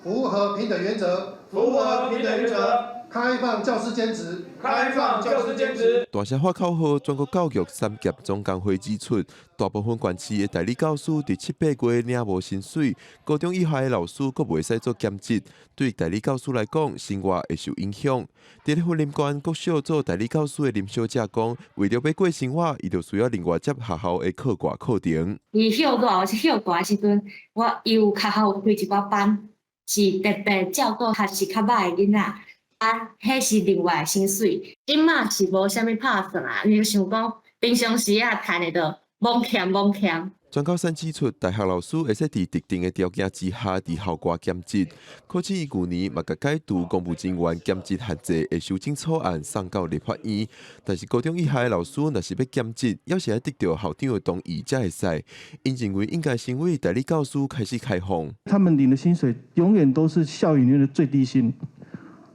符合平等原則，符合平等原則。開放教師兼職，開放教師兼職。大聲發口號，全國教育產業總工會指出，大部分縣市的代理教師佇七八月領無薪水，高中以下的老師閣袂使做兼職，對代理教師來講，生活會受影響。佇咧雲林縣國小做代理教師的林小姐講，為著欲過生活，伊就需要另外接學校的課外課程。伊歇熱或是歇寒的時陣，我伊有較好有開一寡班，是特別照顧學習較歹的囡仔。啊，彼是另外薪水，這馬是無啥物拍算啊。你想講平常時啊，趁的就罔欠罔欠。全教產指出，大學老師會使佇特定的條件之下，佇校外兼職。可是伊舊年嘛共解除公務人員兼職限制的修正草案送到立法院，但是高中以下的老師若是欲兼職，猶是愛得著校長的同意才會使。𪜶認為應該先為代理教師開始開放。他們領的薪水永遠都是校園裡面的最低薪。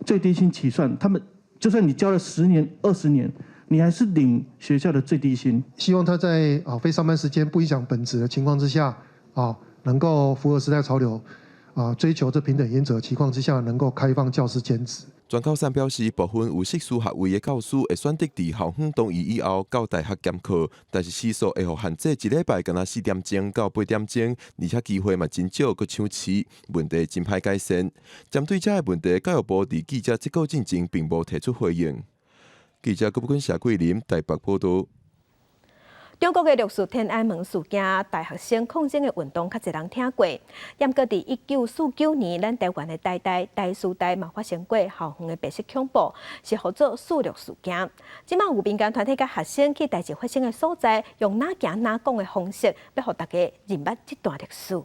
最低薪起算，他們就算你教了10年、20年，你還是領學校的最低薪。希望他在非上班時間不影響本職的情況之下，能夠符合時代潮流，追求這平等原則情況之下，能夠開放教師兼職。全教產表示，部分有碩士學位的教師會選擇佇校方同意以後到大學兼課，但是時數會予限制一禮拜干焦4點鐘到8點鐘，而且機會嘛真少，閣搶時，問題真歹改善。針對這个問題，教育部佇記者這個進前並無提出回應。記者郭寶君、謝桂林台北報導。中國的六四天安門事件，大學生抗爭的運動，較濟人聽過。毋過佇1949年，咱台灣的台大、台師大嘛發生過校園的白色恐怖，是號做四六事件。這馬有民間團體佮學生去代誌發生的所在，用哪行哪講的方式，欲予大家認捌這段歷史。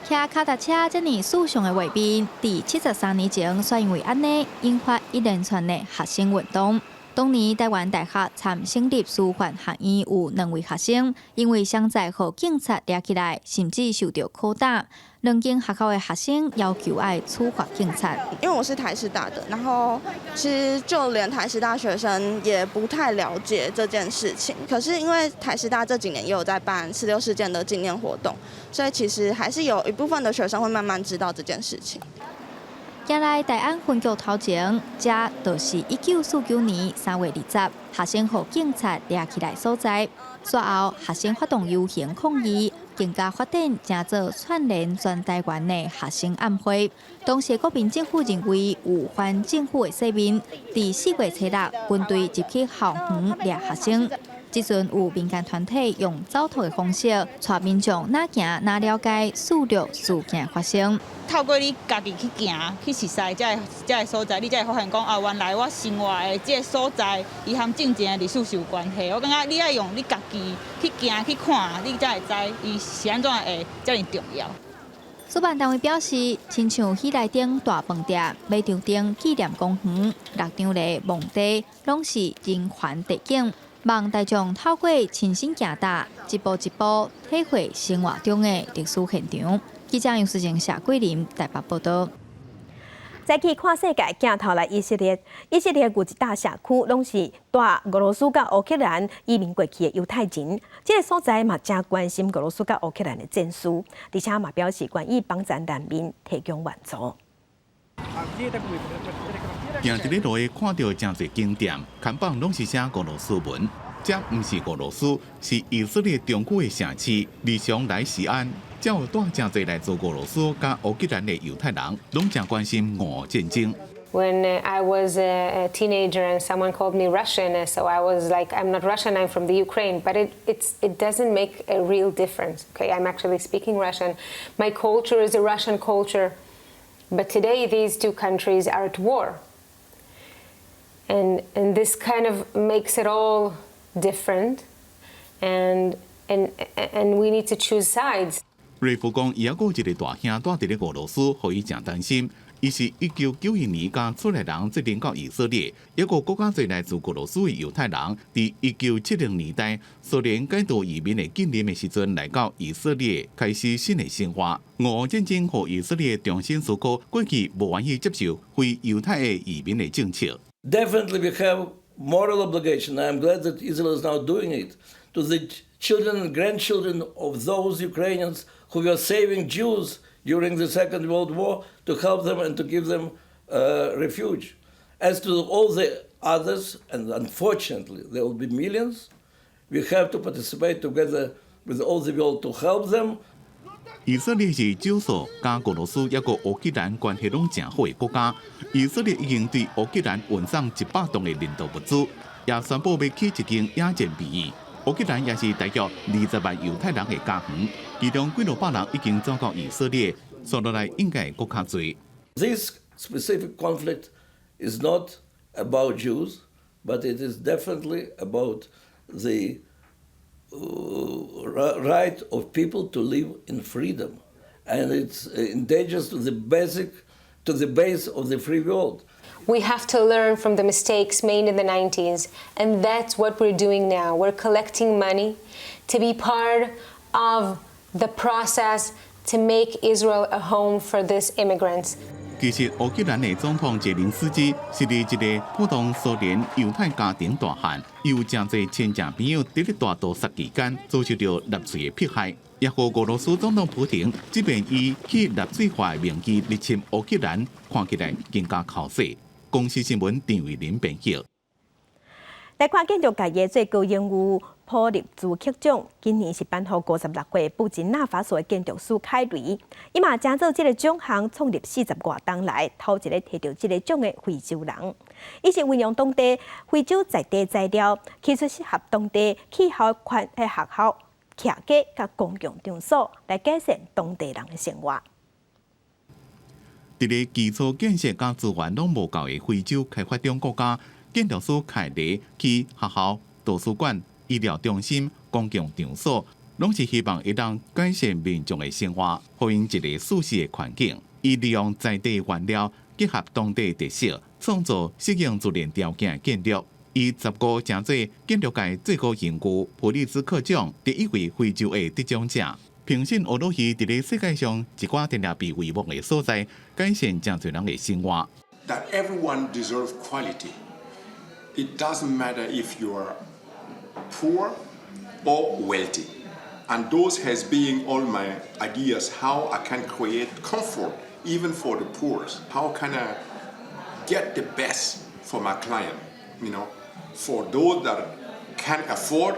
騎跤踏車這爾時尚的畫面，佇73年前，煞因為按呢引發一連串的學生運動。當年台灣大學參省立師範學院有兩位學生，因為雙載予警察掠起來，甚至受著拷打。兩間學校的學生要求愛處罰警察。因為我是台師大的，然後其實就連台師大學生也不太了解這件事情。可是因為台師大這幾年也有在辦四六事件的紀念活動，所以其實還是有一部分的學生會慢慢知道這件事情。行來大安分局頭前，這就是1949年3月20，學生予警察掠起來所在。隨後，學生發動遊行抗議，更加發展成做串聯全台灣的學生暗會。當時國民政府認為有反政府的勢面，佇4月初6，軍隊入去校園掠學生。這陣有民間團體用走讀的方式，帶民眾哪行哪了解四六事件發生。透過你家己去行，去熟似這个所在，你才會發現講啊，原來我生活的這个所在，伊和戰前的歷史是有關係。我感覺你愛用你家己去行去看，你才會知伊是按怎會遮爾重要。主辦單位表示，親像喜來登大飯店、馬場町紀念公園、六張犁墓地，攏是人權地景。望大眾透過親身行踏，一步一步體會生活中的歷史現場。記者楊思靜、謝桂林台北報導。再去看世界鏡頭來以色列，以色列有一大社區，攏是蹛俄羅斯佮烏克蘭移民過去的猶太人。這个所在嘛，誠關心俄羅斯佮烏克蘭的戰事，而且嘛表示願意幫助難民提供援助。行佇咧路會看著誠濟景點，看板攏是寫俄羅斯文。這毋是俄羅斯，是以色列中區的城市。日常來錫安，才有蹛誠濟來自俄羅斯佮烏克蘭的猶太人，攏誠關心俄烏戰爭。 When I was a teenager and someone called me Russian, so I was like, I'm not Russian, I'm from the Ukraine. But it doesn't make a real difference. Okay, I'm actually speaking Russian. My culture is a Russian culture. But today, these two countries are at war. And this kind of makes it all different. And we need to choose sides. 瑞夫講，伊猶閣有一个大兄蹛佇咧俄羅斯，予伊誠擔心。伊是1991年佮厝內人做陣到以色列，抑閣閣較濟來自俄羅斯的猶太人，佇1970年代蘇聯解除移民的禁令的時陣來到以色列，開始新的生活。俄烏戰爭予以色列重新思考過去無願意接受非猶太的移民的政策。 Definitely, we have moral obligation. I am glad that Israel is now doing it to the children and grandchildren of those Ukrainians who were saving Jews during the Second World War, to help them and to give them refuge. As to all the others, and unfortunately there will be millions, we have to participate together with all the world to help them. 以色列是少數佮俄羅斯抑閣烏克蘭關係攏誠好的國家。以色列已經對烏克蘭運送100噸的人道物資，也宣布欲起一間野戰病院。烏克蘭也是大約20萬猶太人的家園，其中幾落百人已經走到以色列，紲落來應該會閣較濟。 This specific conflict is not about Jews, but it is definitely about the right of people to live in freedom, and it's endangers to the base of the free world. We have to learn from the mistakes made in the 90s, and that's what we're doing now. We're collecting money to be part of the process to make Israel a home for these immigrants. 其實烏克蘭的總統澤連斯基是佇一個普通蘇聯猶太家庭大漢，伊有誠濟親戚朋友佇咧大屠殺期間遭受著納粹的迫害，也予俄羅斯總統普廷這擺以去納粹化的名義入侵烏克蘭，看起來更加剾洗。公視新聞陳慧琳編譯。來看建築界的最高榮譽普立茲克獎，今年是頒予56歲布吉納法索的建築師凱雷。伊嘛成做這个獎項創立40外冬來頭一个提著這个獎的非洲人。伊是運用當地非洲在地材料，起出適合當地氣候環的學校、徛家佮公共場所，來改善當地人的生活。佇咧基礎建設佮資源攏無夠的非洲開發中國家，建築師凱雷起學校、圖書館、醫療中心、公共場所，攏是希望會當改善民眾的生活，予𪜶一個舒適的環境。伊利用在地原料，結合當地特色，創造適應自然條件的建築。伊15成做建築界最高榮譽普利茲克獎第一位非洲的得獎者。評審學落去佇咧世界上一寡定定被遺忘的所在，改善誠濟人的生活。 That everyone deserves quality. It doesn't matter if you are poor or wealthy. And those has been all my ideas how I can create comfort even for the poor. How can I get the best for my client? For those that can afford,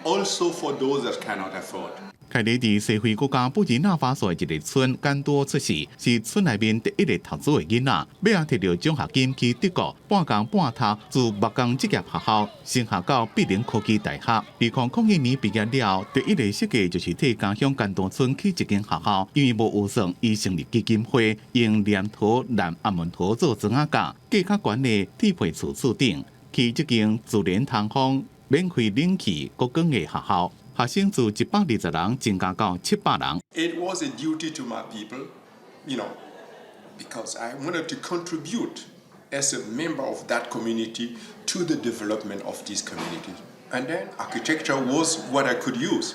also for those that cannot afford. 凱雷佇西非國家布吉納法索的一个村簡多出世，是村內面第一个讀書的囡仔。尾仔提著獎學金去德國半工半讀，自木工職業學校升學到柏林科技大學。2001年畢業了後，第一个設計就是替家鄉簡多村起一間學校，因為無預算，伊成立基金會，用黏土、藍阿門土做磚仔架，蓋較懸的鐵皮厝厝頂，起這間自然通風、免費冷氣、閣光的學校。學生自120人增加到700人。 It was a duty to my people, because I wanted to contribute as a member of that community to the development of this community. And then architecture was what I could use.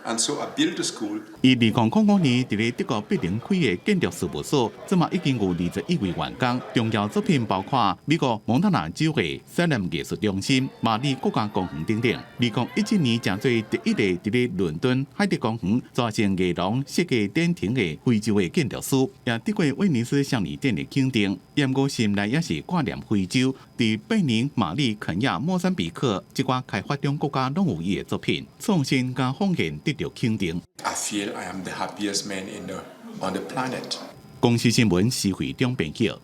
And so I built a school. 伊2005年佇咧德國柏林開的建築事務所，這馬已經有21位員工。重要作品包括美國蒙大拿州的塞蘭藝術中心、馬里國家公園等等。2017年，成做第一個佇咧倫敦海德公園全程藝廊設計展廳的非洲的建築師，也得過威尼斯雙年展的肯定。毋過心內也是掛念非洲，佇貝寧、馬里、肯亞、莫桑比克這寡開發中國家攏有伊的作品，創新佮奉獻得著肯定。 I feel I am the happiest man on the planet. 公視新聞施惠中編輯。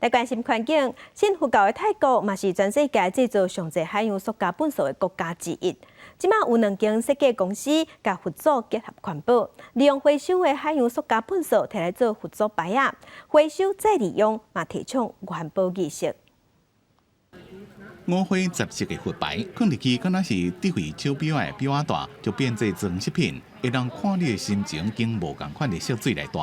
來關心環境，信佛教的泰國嘛是全世界製造上濟海洋塑膠垃圾的國家之一。這馬有兩間設計公司佮佛祖結合環保，利用回收的海洋塑膠垃圾提來做佛祖牌仔，回收再利用，嘛提倡環保意識。五花十色的佛牌，囥入去敢若是智慧手錶的錶仔帶，就變做裝飾品，會當看你的心情經無仝款的色水來帶。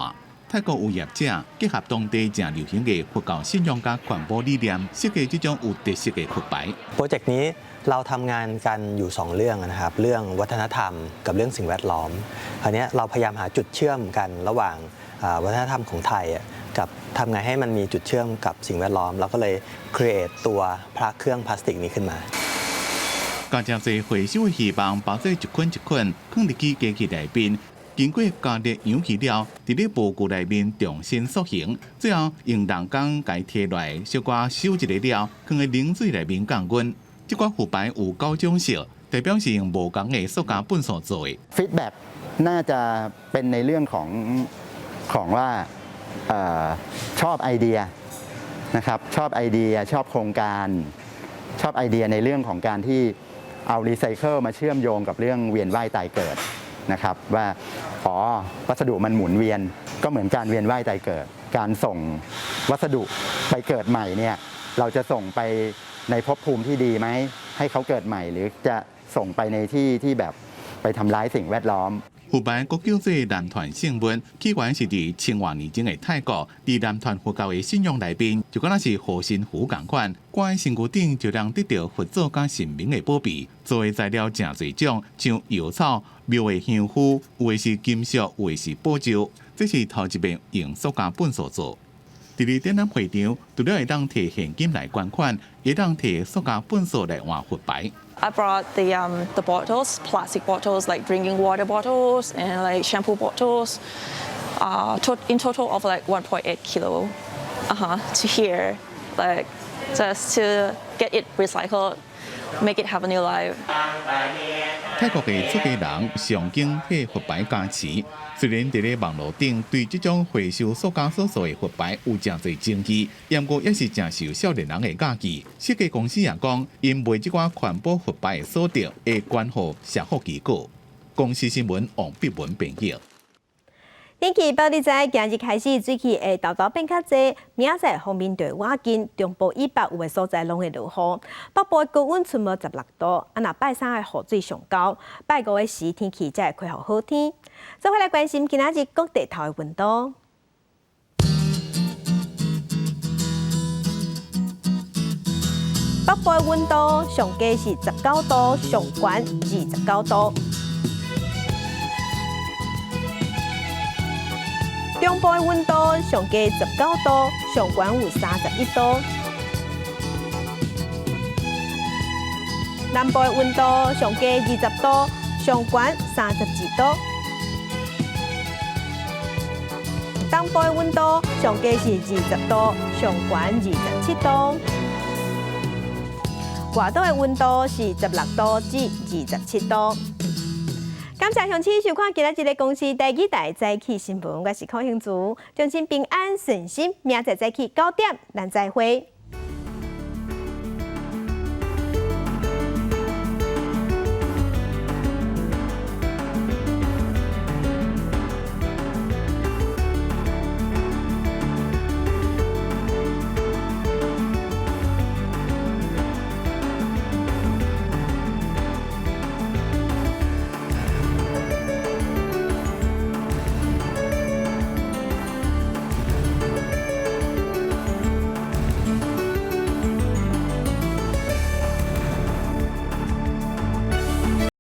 泰國有業者結合當地誠流行的佛教信仰佮環保理念，設計這種有特色的佛牌。 โปรเจกต์นี้เราทำงานกันอยู่ 2 เรื่องนะครับ เรื่องวัฒนธรรมกับเรื่องสิ่งแวดล้อมคราวนี้เราพยายามหาจุดเชื่อมกันระหว่างวัฒนธรรมของไทยกับทำไงให้มันมีจุดเชื่อมกับสิ่งแวดล้อมเราก็เลย create ตัวพระเครื่องพลาสติกนี้ขึ้นมา 共誠濟回收的希望包做一捆一捆，囥佇機器內面，經過加熱氧氣了，佇咧模具內面重新塑形，最後用人工共提來，小可收一下了，囥佇冷水內面降溫。這寡佛牌有九種色，代表是用無仝的塑膠糞掃做的。 Feedback น่าจะเป็นในเรื่องของว่าชอบไอเดียนะครับชอบไอเดียชอบโครงการชอบไอเดียในเรื่องของการที่เอารีไซเคิลมาเชื่อมโยงกับเรื่องเวียนว่ายตายเกิดนะครับว่าอ๋อวัสดุมันหมุนเวียนก็เหมือนการเวียนว่ายตายเกิด การส่งวัสดุไปเกิดใหม่เนี่ยเราจะส่งไปในภพภูมิที่ดีไหมให้เขาเกิดใหม่ หรือจะส่งไปในที่ที่แบบไปทำร้ายสิ่งแวดล้อม 佛牌閣叫做南傳聖物，起源是佇千外年前的泰國，佇南傳佛教的信仰內面，就敢若是護身符仝款，掛佇身軀頂就能得著佛祖佮神明的保庇。做的材料誠濟種，像藥草、廟的香灰，有的是金屬，有的是寶石。這是頭一遍用塑膠糞掃做。佇咧展覽會場，除了會當提現金來捐款，會當提塑膠糞掃來換佛牌。 I brought the bottles, plastic bottles like drinking water bottles and like shampoo bottles, in total of like 1.8 kilo, to here, like just to get it recycled, make it have a new life. 泰國的出家人上經替佛牌加持，雖然佇咧網路頂對這種回收塑膠所做的佛牌有誠濟爭議，毋過也是誠受少年人的佮意。設計公司也講，𪜶賣這寡環保佛牌的所得會捐予社福機構。公視新聞王碧文編譯。天氣報你知，今日開始水汽會沓沓變較濟，明仔載鋒面就會倚近，中部以北有的所在攏會落雨。北部的高溫賰無16度，啊若拜三的雨水上高，拜五的時天氣才會恢復好天。做伙來關心今仔日各地頭的溫度。北部的溫度上低是19度，上懸29度。中部的溫度上低19度，上懸有31度。南部的溫度上低20度，上懸32度。東部的溫度上低是20度，上懸27度。外島的溫度是16度至27度。感謝鄉親收看今仔日的公視第二台早起新聞，我是柯興竹，終身平安順心，明仔載早起9點，咱再會。